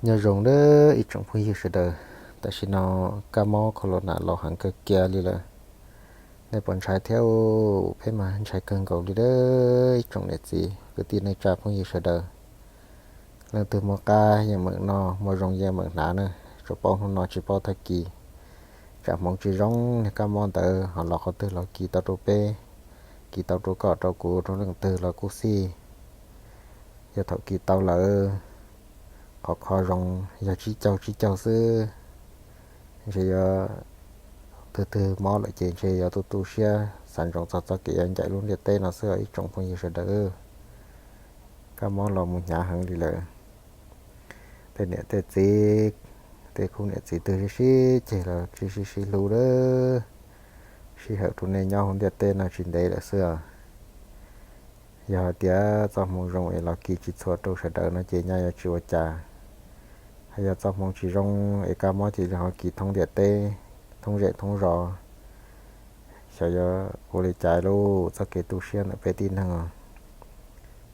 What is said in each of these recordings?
Nyob zoo nawb ib tsoom phooj ywg sawv daws, tam sim no kab mob corona los heev kawg kiag li lawm. Nej puas ntshai thiab? Peb mas ntshai kawg nkaus li ib tsoom niam txiv kwv tij neej tsa phooj ywg sawv daws. Leej twg muaj qab yeej meem noj, muaj zoo yeej meem hnav na, tsuas paub hnub no tsis paub tag kis. Tsam hmoov tsis zoo niag kab mob ntawd ho los qhov twg los kis tau rau peb, kis tau rau koj rau kuv rau leej twg los kuj xij. Yog thaum kis tau lawm, qhov kho zoo yog tsib caug tsib caug xwb. Ntshe yuav, twg twg mob lawm ces ntshe yuav tu tu siab xav ntsoov txog txoj kev yuav ncaim lub ntiaj teb no xwb os ib tsoom phooj ywg sawv daws. Kab mob los mus hnyav heev li lawm. Tej niam tej txiv, tej khub niam txiv twg sib sib ceg los tsis sib sib hlub lawm. Sij hawm rau nej nyob hauv ntiaj teb no tsis ntev lawm xwb os. Yog hais tias txoj hmoo zoo es los kis tsis txhua rau sawv daws no ces nyaj yuav tsis ua cas. Hos yog txoj hmoo tsis zoo es kab mob cia li ho kis thoob ntiaj teb, thoob zej thoob zos, xyov yuav ua li cas lauj. Txoj kev tu siab ntawm peb tib neeg,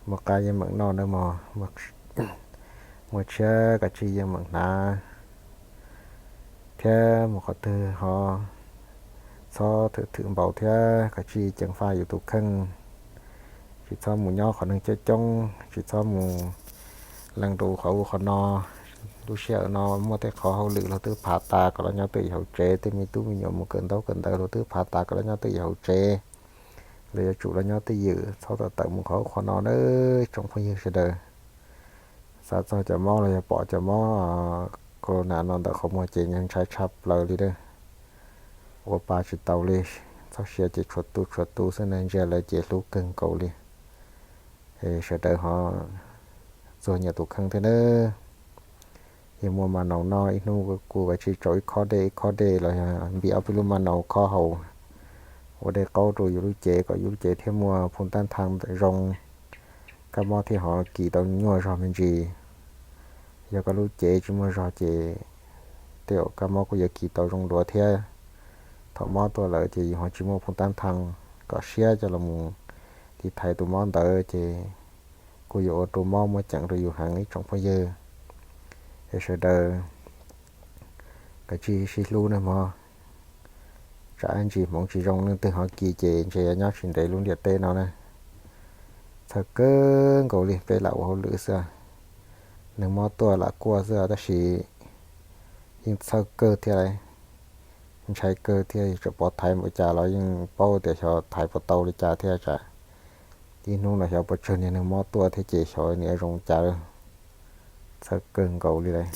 muaj qab yeej meem noj nawb mog, muaj tshiab kav tsij yeej meem hnav thiab mus qhov twg ho txhob thwm thwm npaum thiab kav tsij ceev faj yus tus kheej. Tsis txhob mus nyob qhov neeg coob coob, tsis txhob mus leej rau qhov ub qhov no. Lub sij hawm no muaj tej qhov hauj lwm luag twb phav tas kom los nyob twj ywm hauv tsev, tej me tub me nyuam mus kawm ntaub kawm ntawv luag twb phav tas kom los nyob twj ywm hauv tsev. Lawv yuav tsum los nyob twj ywm, txhob tawm tawm mus qhov ub qhov no nawb tsoom phooj ywg sawv daws. Xav txog cov mob los yog pom cov mob corona no ntawm qhov muag ces ntshai tshaj plaws li lawm. Ua pa tsis tau li, txoj sia ces tshuav tu tshuav tu xwb na, ntsia lawv ces hlub kawg nkaus li. Es sawv daws ho txuag nyias tus kheej thiab nawb. Yog muaj ma naus noj ib hnub kuj kav tsij tsau ib khob dej ib khob dej los yog npij ob peb lub ma naus khob haus, ua dej qaub rau yus lub cev kom yus lub cev thiaj muaj phoo tab thaj zoo, kab mob thiaj ho kis tau nyuaj zog me ntsis. Yog koj lub cev tsis muaj zog ces tej zaum kab mob kuj yuav kis tau zoo dua thiab. Thaum mob tuaj lawm ces yus ho tsis muaj phoo tab thaj kom siab coj los mus tiv thaiv tus mob ntawd ces kuj yuav ua rau mob muaj ceem rau yus heev ib tsoom phooj ywg. Es sawv daws kav tsij sib hlub nawb mog. Tsam ib ntsis hmoov tsis zoo leej twg ho kis ces ntshe yuav nyob tsis ntev lub ntiaj teb no na. Txhawj kawg nkaus li, peb lam ua hauj lwm xwb, neeg mob tuaj lam kuaj xwb tab sis yeej txhawj kawg thiab lauj. Ntshai kawg thiab, tseem pov thaiv npaum cas los yeej paub tias xyov thaiv puas tau li cas thiab tsam ib hnub no xyov puas tsawg niag neeg mob tuaj thiab ces xyov nws zoo cas lawm. Txhawj kawg nkaus li lawm.